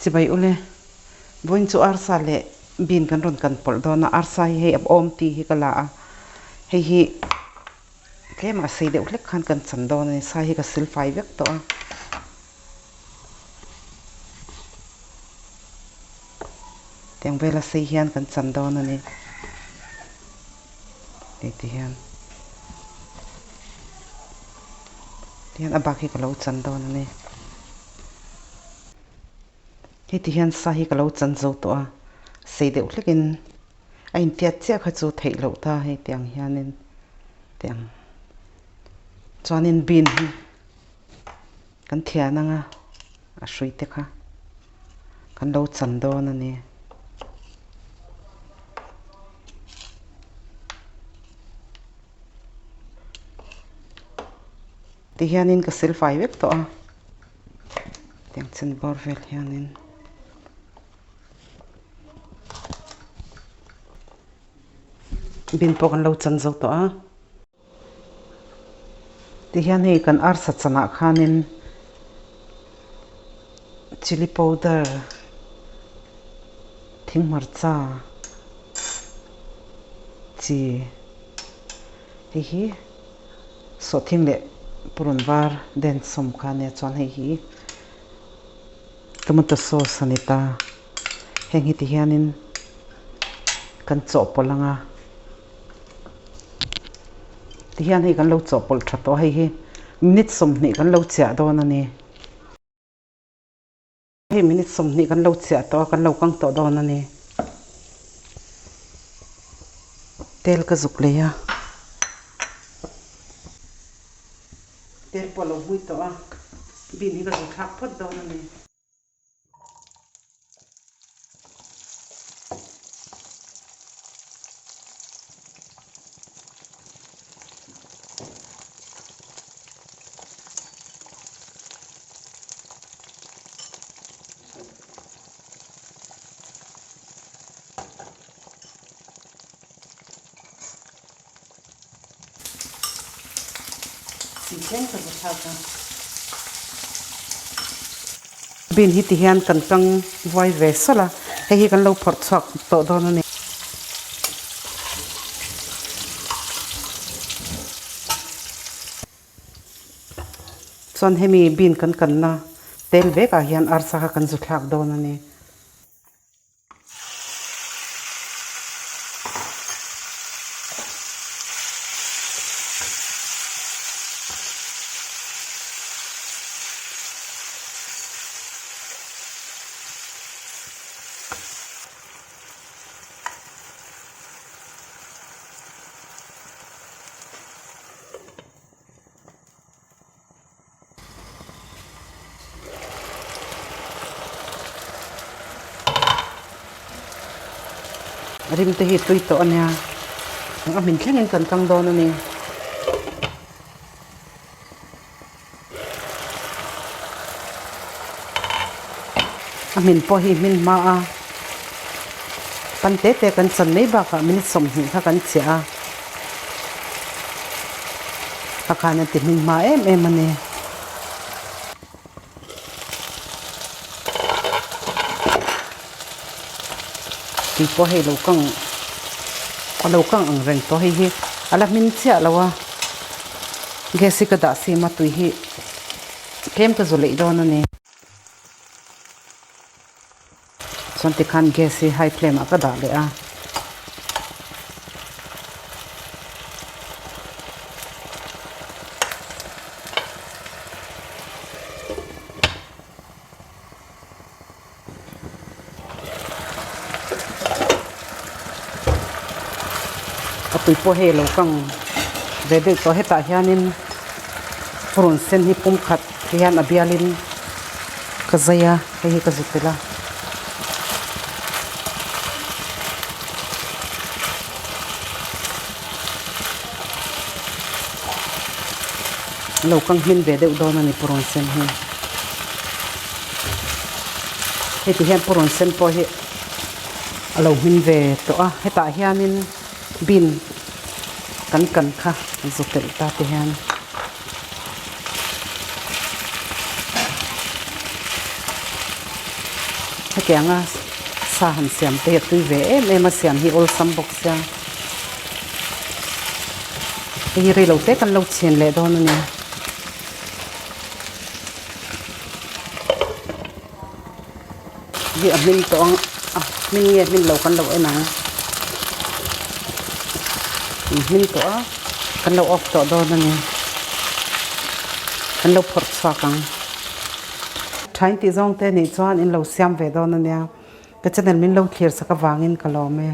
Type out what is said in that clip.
Chibai ule, vawiin chu arsa leh bean kan rawn kan pawlh dawn a, arsa hi hei a awm tih hi ka la a, hei hi tlem a sei deuh hlek khan kan chan dawn a ni, sa hi ka sil fai vek tawh a. Tiang vela sei hian kan chan dawn a ni, hei ti hian tihian a bak hi ka lo chan dawn a ni. Heti hian sa hi ka lo chan zo tawh a, sei deuh hlekin a intiat chiah kha chu theih loh ta hei tiang hianin tiang chuanin bean hi kan thian anga a hrui te kha kan lo chan dawn a ni. Tihianin ka sil fai vek tawh a, tiang chin bawr vel hianin bin pawh kan lo chan zo tawh a. Tihian hei kan arsa chanah khanin chilli powder thing hmarcha chi hei hi. Sawhthing leh purun var den sawm kha ania chuan hei hi tomato sauce a ni ta. Heng hi ti hianin kan chawhpawlh ang a, ti hian hei kan lo chawhpawlh tha tawh a, hei hi minute 20 kan lo chiah dawn a ni. Hei minute 20 kan lo chiah tawh a, kan lo kang tawh dawn a ni. Tel ka zuk lei a. Tel pawh a lo hmui tawh a, bean hi ka zuk thlak phawt dawn a ni. Bean hi ti hian kan tang vuai ve sawlh a, hei hi kan lo phawrh chhuak tawh dawn a ni. Chuan hemi bean kan kanna tel vekah hian arsa kha kan zu thlak dawn a ni. Rim te hi tui tawh a nia a hmin thlengin kan kang dawn a ni. A hmin pawh hi hmin hma a pan te te kan chan mai bakah minute 20 kha kan chiah a a khan a ti hmin hma em em a ni. Tui pawh hei lo kang a lo kang ang reng tawh hei hi a la hmin chiah lo a gas hi ka dah sim a tui hi tlem ka zu leih dawn a ni. Chuan tikhan gas hi high flame ah ka dah leh a. A tui pawh hei a lo kang ve deuh tawh hetah hianin purun sen hi pum khat hian a bialin ka zai a hei hi ka zut tel a. Lo kang hmin ve deuh dawn a ni purun sen hi. Heti hian purun sen pawh hi a lo hmin ve tawh a, hetah hianin bean kan kan kha zu telh ta te hian. Hetianga sa han siam te hi a tui ve em em a, siam hi awlsam bawk sia. Hei hi reilo te kan lo chhin leh dawn a ni. Hi a hmin tawh ang a hmin nge hmin lo kan lo en ang. In hmin tawh a kan lo off tawh dawn a ni. Kan lo phawrh chhuak ang. Thain tih zawng te nih chuan in lo siam ve dawn a nia. Ka channel min lo thlir sak avangin ka lawm e.